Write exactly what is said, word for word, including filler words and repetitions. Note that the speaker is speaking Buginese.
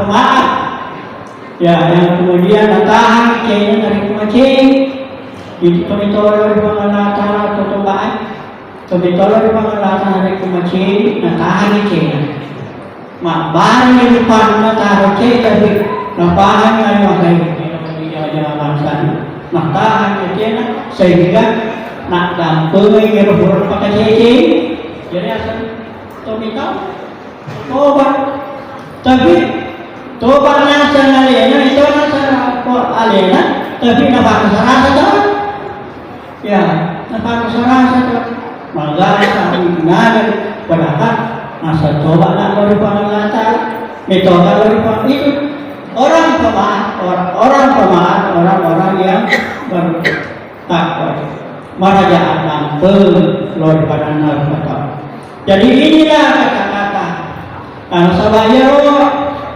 Maaf. Ya, yang kemudian natahangngi kena narekko macei. Itu tomitolo ri Puang Allah Ta'ala, totobae. Tomitolo ri Puang Allah Ta'ala narekko macei, natahangngi kena. Mabbari rupanna taro cei, tapi napahangngi ayo magai. Jama-jama bangsa ni. Natahangngi kena sehingga naddampengi ero huruf pakacei. Jadi asal tomitolo. Toba. Tapi toba naseng alena, itu naseng alena, tapi napakasarasa to. Ya, napakasarasa to. Magasa naga, padahal masa toba na baru pangalata. Metoba baru itu orang pemaaf, orang, orang pemaaf, orang-orang yang bertakwa. Maraja addampeng lori padanna rupa tau. Jadi inilah kata-kata. Nasaba iyaro